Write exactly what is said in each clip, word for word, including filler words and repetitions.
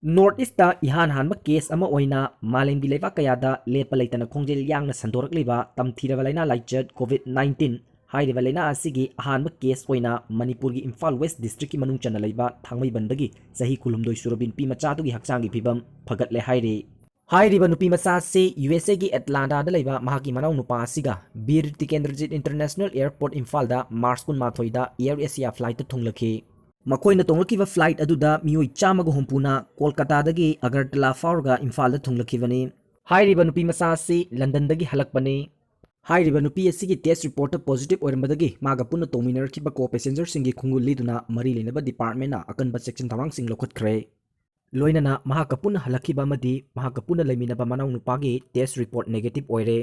North East ꯇ ꯏꯍꯥꯟ ꯍꯥꯟꯕ case ꯑꯃ ꯑꯣꯏꯅ ꯃꯥꯂꯦꯝꯒꯤ ꯂꯩꯕꯥꯛ ꯀꯌꯥꯗ ꯂꯦꯞꯄ ꯂꯩꯇꯅ ꯈꯣꯡꯖꯦꯜ ꯌꯥꯡꯅ ꯁꯟꯗꯣꯔꯛꯂꯤꯕ ꯇꯝꯊꯤꯔꯕ ꯂꯥꯏꯅꯥ ꯂꯥꯏꯆꯠ COVID nineteen ꯍꯥꯏꯔꯤꯕ ꯂꯥꯏꯅꯥ ꯑꯁꯤꯒꯤ ꯑꯍꯥꯟꯕ case ꯑꯣꯏꯅ ꯃꯅꯤꯄꯨꯔꯒꯤ ꯏꯝꯐꯥꯜ West district ꯀꯤ ꯃꯅꯨꯡ ꯆꯟꯅ ꯂꯩꯕ ꯊꯥꯡꯃꯩꯕꯟꯗꯒꯤ ꯆꯍꯤ ꯀꯨꯟꯍꯨꯝꯗꯣꯏ ꯁꯨꯔꯕꯤ ꯅꯨꯄꯤ ꯃꯆꯥꯗꯨꯒꯤ ꯍꯛꯆꯥꯡꯒꯤ ꯐꯤꯕꯝ ꯐꯒꯠꯂꯦ ꯍꯥꯏꯔꯤ꯫ ꯍꯥꯏꯔꯤꯕ ꯅꯨꯄꯤ ꯃꯆꯥ ꯑꯁꯤ U S A ꯒꯤ Atlanta ꯗ ꯂꯩꯕ ꯃꯍꯥꯛꯀꯤ ꯃꯅꯥꯎ ꯅꯨꯄꯥ ꯑꯁꯤꯒ ꯕꯤꯔ ꯇꯤꯀꯦꯟꯗ꯭ꯔꯖꯤꯠ International Airport ꯏꯝꯐꯥꯜꯗ March ꯀꯨꯟꯃꯥꯊꯣꯏꯗ Air Asia flight ꯇ ꯊꯨꯡꯂꯛꯈꯤ꯫ ꯃꯈꯣꯏꯅ ꯇꯣꯡꯂꯛꯈꯤꯕ flight ꯑꯗꯨꯗ ꯃꯤꯑꯣꯏ ꯆꯥꯝꯃꯒ ꯍꯨꯝꯐꯨꯅ ꯀꯣꯜꯀꯇꯥꯗꯒꯤ ꯑꯒꯔꯇꯂꯥ ꯐꯥꯎꯔꯒ ꯏꯝꯐꯥꯜꯗ ꯊꯨꯡꯂꯛꯈꯤꯕꯅꯤ꯫ ꯍꯥꯏꯔꯤꯕ ꯅꯨꯄꯤ ꯃꯆꯥ ꯑꯁꯤ ꯂꯟꯗꯟꯗꯒꯤ ꯍꯜꯂꯛꯄꯅꯤ꯫ ꯍꯥꯏꯔꯤꯕ ꯅꯨꯄꯤ ꯑꯁꯤꯒꯤ test report ꯇ positive ꯑꯣꯏꯔꯝꯕꯗꯒꯤ ꯃꯥꯒ ꯄꯨꯟꯅ ꯇꯣꯡꯃꯤꯟꯅꯔꯛꯈꯤꯕ co-passenger ꯁꯤꯡꯒꯤ ꯈꯣꯡꯒꯨꯜ ꯂꯤꯗꯨꯅ ꯃꯔꯤ ꯂꯩꯅꯕ department ꯅ ꯑꯀꯟꯕ ꯆꯦꯛꯁꯤꯟ ꯊꯧꯔꯥꯡꯁꯤꯡ ꯂꯧꯈꯠꯈ꯭ꯔꯦ꯫ ꯂꯣꯏꯅꯅ ꯃꯍꯥꯛꯀ ꯄꯨꯟꯅ ꯍꯜꯂꯛꯈꯤꯕ ꯑꯃꯗꯤ ꯃꯍꯥꯛꯀ ꯄꯨꯟꯅ ꯂꯩꯃꯤꯟꯅꯕ ꯃꯅꯥꯎ ꯅꯨꯄꯥꯒꯤ test report negative ꯑꯣꯏꯔꯦ꯫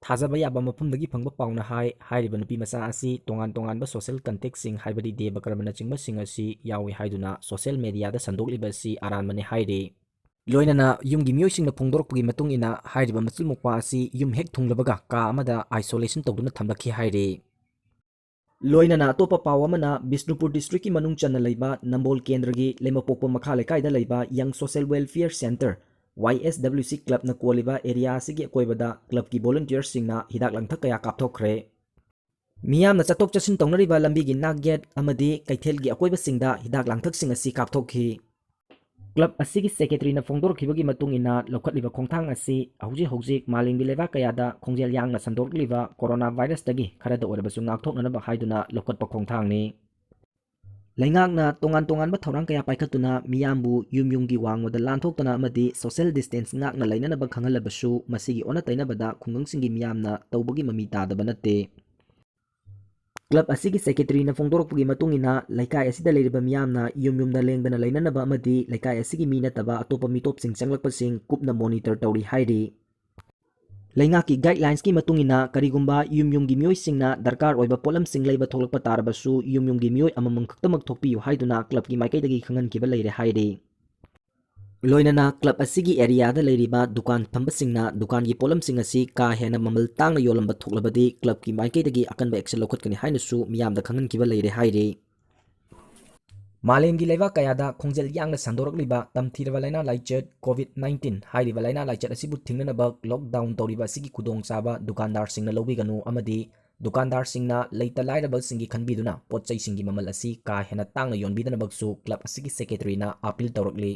ꯊꯥꯖꯕ ꯌꯥꯕ ꯃꯐꯝꯗꯒꯤ ꯐꯪꯕ ꯄꯥꯎꯅ ꯍꯥꯏ, ꯍꯥꯏꯔꯤꯕ ꯅꯨꯄꯤ ꯃꯆꯥ ꯑꯁꯤ ꯇꯣꯉꯥꯟ ꯇꯣꯉꯥꯟꯕ social contact ꯁꯤꯡ, ꯍꯥꯏꯕꯗꯤ ꯗꯦꯕ ꯀꯔꯃꯅꯆꯤꯡꯕꯁꯤꯡ ꯑꯁꯤ ꯌꯥꯎꯏ ꯍꯥꯏꯗꯨꯅ social media ꯗ ꯁꯟꯗꯣꯛꯂꯤꯕ ꯑꯁꯤ ꯑꯔꯥꯟꯕꯅꯤ ꯍꯥꯏꯔꯤ꯫ ꯂꯣꯏꯅꯅ ꯌꯨꯝꯒꯤ ꯃꯤꯑꯣꯏꯁꯤꯡꯅ ꯐꯣꯡꯗꯣꯔꯛꯄꯒꯤ ꯃꯇꯨꯡ ꯏꯟꯅ, ꯍꯥꯏꯔꯤꯕ ꯃꯆꯤꯜ ꯃꯧꯄ꯭ꯋꯥ ꯑꯁꯤ ꯌꯨꯝ ꯍꯦꯛ ꯊꯨꯡꯂꯕꯒ ꯀꯥ ꯑꯃꯗ isolation ꯇꯧꯗꯨꯅ ꯊꯝꯂꯛꯈꯤ ꯍꯥꯏꯔꯤ꯫ ꯂꯣꯏꯅꯅ ꯑꯇꯣꯞꯄ ꯄꯥꯎ ꯑꯃꯅ, ꯕꯤꯁꯅꯨꯄꯨꯔ district ꯀꯤ ꯃꯅꯨꯡ ꯆꯟꯅ ꯂꯩꯕ ꯅꯝꯕꯣꯜ ꯀꯦꯟꯗ꯭ꯔꯒꯤ ꯂꯩꯃꯄꯣꯛꯄ ꯃꯈꯥ ꯂꯩꯀꯥꯏꯗ ꯂꯩꯕ Young Social Welfare Centre, Y S W C club ꯅ ꯀꯣꯜꯂꯤꯕ area ꯑꯁꯤꯒꯤ ꯑꯀꯣꯏꯕꯗ club ꯀꯤ volunteer ꯁꯤꯡꯅ ꯍꯤꯗꯥꯛ ꯂꯥꯡꯊꯛ ꯀꯌꯥ ꯀꯥꯞꯊꯣꯛꯈ꯭ꯔꯦ꯫ ꯃꯤꯌꯥꯝꯅ ꯆꯠꯊꯣꯛ ꯆꯠꯁꯤꯟ ꯇꯧꯅꯔꯤꯕ ꯂꯝꯕꯤꯒꯤ ꯅꯥꯛ ꯌꯦꯠ ꯑꯃꯗꯤ ꯀꯩꯊꯦꯜꯒꯤ ꯑꯀꯣꯏꯕꯁꯤꯡꯗ ꯍꯤꯗꯥꯛ ꯂꯥꯡꯊꯛꯁꯤꯡ ꯑꯁꯤ ꯀꯥꯞꯊꯣꯛꯈꯤ꯫ Club ꯑꯁꯤꯒꯤ secretary ꯅ ꯐꯣꯡꯗꯣꯔꯛꯈꯤꯕꯒꯤ ꯃꯇꯨꯡ ꯏꯟꯅ, ꯂꯧꯈꯠꯂꯤꯕ ꯈꯣꯡꯊꯥꯡ ꯑꯁꯤ ꯍꯧꯖꯤꯛ ꯍꯧꯖꯤꯛ ꯃꯥꯂꯦꯝꯒꯤ ꯂꯩꯕꯥꯛ ꯀꯌꯥꯗ ꯈꯣꯡꯖꯦꯜ ꯌꯥꯡꯅ ꯁꯟꯗꯣꯔꯛꯂꯤꯕ corona virus ꯇꯒꯤ ꯈꯔꯗ ꯑꯣꯏꯔꯕꯁꯨ ꯉꯥꯛꯊꯣꯛꯅꯅꯕ ꯍꯥꯏꯗꯨꯅ ꯂꯧꯈꯠꯄ ꯈꯣꯡꯊꯥꯡꯅꯤ꯫ ꯂꯩꯉꯥꯛꯅ ꯇꯣꯉꯥꯟ ꯇꯣꯉꯥꯟꯕ ꯊꯧꯔꯥꯡ ꯀꯌꯥ ꯄꯥꯏꯈꯠꯇꯨꯅ ꯃꯤꯌꯥꯝꯕꯨ ꯌꯨꯝ ꯌꯨꯝꯒꯤ ꯋꯥꯡꯃꯗ ꯂꯥꯟꯊꯣꯛꯇꯅ ꯑꯃꯗꯤ social distance ꯉꯥꯛꯅ ꯂꯩꯅꯅꯕ ꯈꯪꯍꯜꯂꯕꯁꯨ, ꯃꯁꯤꯒꯤ ꯑꯣꯟꯅ ꯇꯩꯅꯕꯗ ꯈꯨꯡꯒꯪꯁꯤꯡꯒꯤ ꯃꯤꯌꯥꯝꯅ ꯇꯧꯕꯒꯤ ꯃꯃꯤ ꯇꯥꯗꯕ ꯅꯠꯇꯦ꯫ Club ꯑꯁꯤꯒꯤ secretary ꯅ ꯐꯣꯡꯗꯣꯔꯛꯄꯒꯤ ꯃꯇꯨꯡ ꯏꯟꯅ, ꯂꯩꯀꯥꯏ ꯑꯁꯤꯗ ꯂꯩꯔꯤꯕ ꯃꯤꯌꯥꯝꯅ ꯌꯨꯝ ꯌꯨꯝꯗ ꯂꯦꯡꯗꯅ ꯂꯩꯅꯅꯕ ꯑꯃꯗꯤ ꯂꯩꯀꯥꯏ ꯑꯁꯤꯒꯤ ꯃꯤ ꯅꯠꯇꯕ ꯑꯇꯣꯞꯄ ꯃꯤꯇꯣꯞꯁꯤꯡ ꯆꯪꯂꯛꯄꯁꯤꯡ ꯀꯨꯞꯅ monitor ꯇꯧꯔꯤ ꯍꯥꯏꯔꯤ꯫ ꯂꯩꯉꯥꯛꯀꯤ guidelines ꯀꯤ ꯃꯇꯨꯡ ꯏꯟꯅ, ꯀꯔꯤꯒꯨꯝꯕ ꯌꯨꯝ ꯌꯨꯝꯒꯤ ꯃꯤꯑꯣꯏꯁꯤꯡꯅ ꯗꯔꯀꯥꯔ ꯑꯣꯏꯕ ꯄꯣꯠꯂꯝꯁꯤꯡ ꯂꯩꯕ ꯊꯣꯛꯂꯛꯄ ꯇꯥꯔꯕꯁꯨ, ꯌꯨꯝ ꯌꯨꯝꯒꯤ ꯃꯤꯑꯣꯏ ꯑꯃꯃꯝ ꯈꯛꯇꯃꯛ ꯊꯣꯛꯄꯤꯌꯨ ꯍꯥꯏꯗꯨꯅ club ꯀꯤ ꯃꯥꯏꯀꯩꯗꯒꯤ ꯈꯪꯍꯟꯈꯤꯕ ꯂꯩꯔꯦ ꯍꯥꯏꯔꯤ꯫ ꯂꯣꯏꯅꯅ club ꯑꯁꯤꯒꯤ area ꯗ ꯂꯩꯔꯤꯕ ꯗꯨꯀꯥꯟ ꯐꯝꯕꯁꯤꯡꯅ ꯗꯨꯀꯥꯟꯒꯤ ꯄꯣꯠꯂꯝꯁꯤꯡ ꯑꯁꯤ ꯀꯥ ꯍꯦꯟꯅ ꯃꯃꯜ ꯇꯥꯡꯅ ꯌꯣꯜꯂꯝꯕ ꯊꯣꯛꯂꯕꯗꯤ club ꯀꯤ ꯃꯥꯏꯀꯩꯗꯒꯤ ꯑꯀꯟꯕ action ꯂꯧꯈꯠꯀꯅꯤ ꯍꯥꯏꯅꯁꯨ ꯃꯤꯌꯥꯝꯗ ꯈꯪꯍꯟꯈꯤꯕ ꯂꯩꯔꯦ ꯍꯥꯏꯔꯤ꯫ ꯃꯥꯂꯦꯝꯒꯤ ꯂꯩꯕꯥꯛ ꯀꯌꯥꯗ ꯈꯣꯡꯖꯦꯜ ꯌꯥꯡꯅ ꯁꯟꯗꯣꯔꯛꯂꯤꯕ ꯇꯝꯊꯤꯔꯕ ꯂꯥꯏꯅꯥ ꯂꯥꯏꯆꯠ COVID nineteen ꯍꯥꯏꯔꯤꯕ ꯂꯥꯏꯅꯥ ꯂꯥꯏꯆꯠ ꯑꯁꯤꯕꯨ ꯊꯤꯡꯅꯅꯕ lockdown ꯇꯧꯔꯤꯕ ꯑꯁꯤꯒꯤ ꯈꯨꯗꯣꯡꯆꯥꯕ ꯗꯨꯀꯥꯟꯗꯥꯔꯁꯤꯡꯅ ꯂꯧꯕꯤꯒꯅꯨ ꯑꯃꯗꯤ ꯗꯨꯀꯥꯟꯗꯥꯔꯁꯤꯡꯅ ꯂꯩꯇ ꯂꯥꯏꯔꯕꯁꯤꯡꯒꯤ ꯈꯟꯕꯤꯗꯨꯅ ꯄꯣꯠ ꯆꯩꯁꯤꯡꯒꯤ ꯃꯃꯜ ꯑꯁꯤ ꯀꯥ ꯍꯦꯟꯅ ꯇꯥꯡꯅ ꯌꯣꯟꯕꯤꯗꯅꯕꯁꯨ club ꯑꯁꯤꯒꯤ secretaryꯅ appeal ꯇꯧꯔꯛꯂꯤ꯫